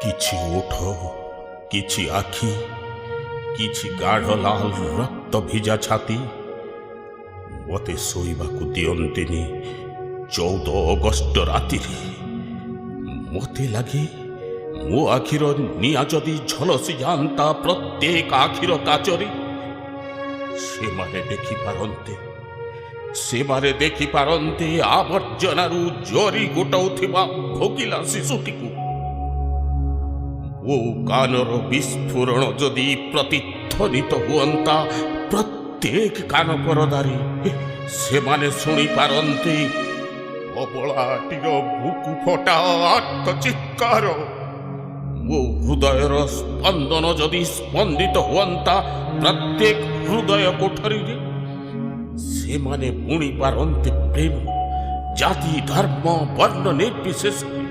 କିଛି ଓଠ, କିଛି ଆଖି, କିଛି ଗାଢ଼ ଲାଲ ରକ୍ତ ଭିଜା ଛାତି ମୋତେ ଶୋଇବାକୁ ଦିଅନ୍ତିନି 14 ଅଗଷ୍ଟ ରାତିରେ। ମୋତେ ଲାଗେ, ମୋ ଆଖିର ନିଆଁ ଯଦି ଝଲସି ଯାଆନ୍ତା ପ୍ରତ୍ୟେକ ଆଖିର କାଚରେ, ସେମାନେ ଦେଖିପାରନ୍ତେ, ସେମାନେ ଦେଖିପାରନ୍ତେ ଆବର୍ଜନାରୁ ଜରି ଗୋଟାଉଥିବା ଭୋକିଲା ଶିଶୁଟିକୁ। ମୋ କାନର ବିସ୍ଫୋରଣ ଯଦି ପ୍ରତିଧ୍ୱନିତ ହୁଅନ୍ତା ପ୍ରତ୍ୟେକ କାନ ପରଦାରେ, ସେମାନେ ଶୁଣିପାରନ୍ତେ ଅବଳାଟିର ବୁକୁ ଫଟା ଆର୍ତ୍ତ ଚିତ୍କାର। ମୋ ହୃଦୟର ସ୍ପନ୍ଦନ ଯଦି ସ୍ପନ୍ଦିତ ହୁଅନ୍ତା ପ୍ରତ୍ୟେକ ହୃଦୟ କୋଠରୀରେ, ସେମାନେ ବୁଣି ପାରନ୍ତେ ପ୍ରେମ ଜାତି, ଧର୍ମ, ବର୍ଣ୍ଣ ନିର୍ବିଶେଷରେ।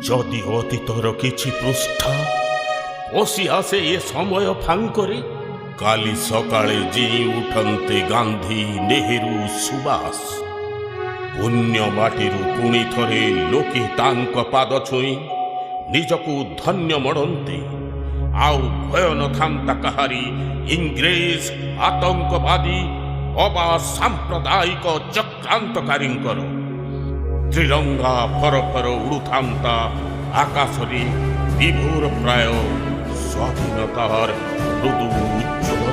ଯଦି ଅତୀତର କିଛି ପୃଷ୍ଠା ପଶି ଆସେ ଏ ସମୟ ଫାଙ୍କରେ, କାଲି ସକାଳେ ଜିଇଁ ଉଠନ୍ତେ ଗାନ୍ଧୀ, ନେହେରୁ, ସୁବାସ। ପୁଣ୍ୟ ମାଟିରୁ ପୁଣି ଥରେ ଲୋକେ ତାଙ୍କ ପାଦ ଛୁଇଁ ନିଜକୁ ଧନ୍ୟ ମଣନ୍ତେ। ଆଉ ଭୟ ନଥାନ୍ତା କାହାରି ଇଂରେଜ, ଆତଙ୍କବାଦୀ ଅବା ସାମ୍ପ୍ରଦାୟିକ ଚକ୍ରାନ୍ତକାରୀଙ୍କର। ତ୍ରିରଙ୍ଗା ଫର ଫର ଉଡୁଥାନ୍ତା ଆକାଶରେ, ବିଭୋର ପ୍ରାୟ ସ୍ୱାଧୀନତାର ମୃଦୁ ଉଜ୍ଜଳ।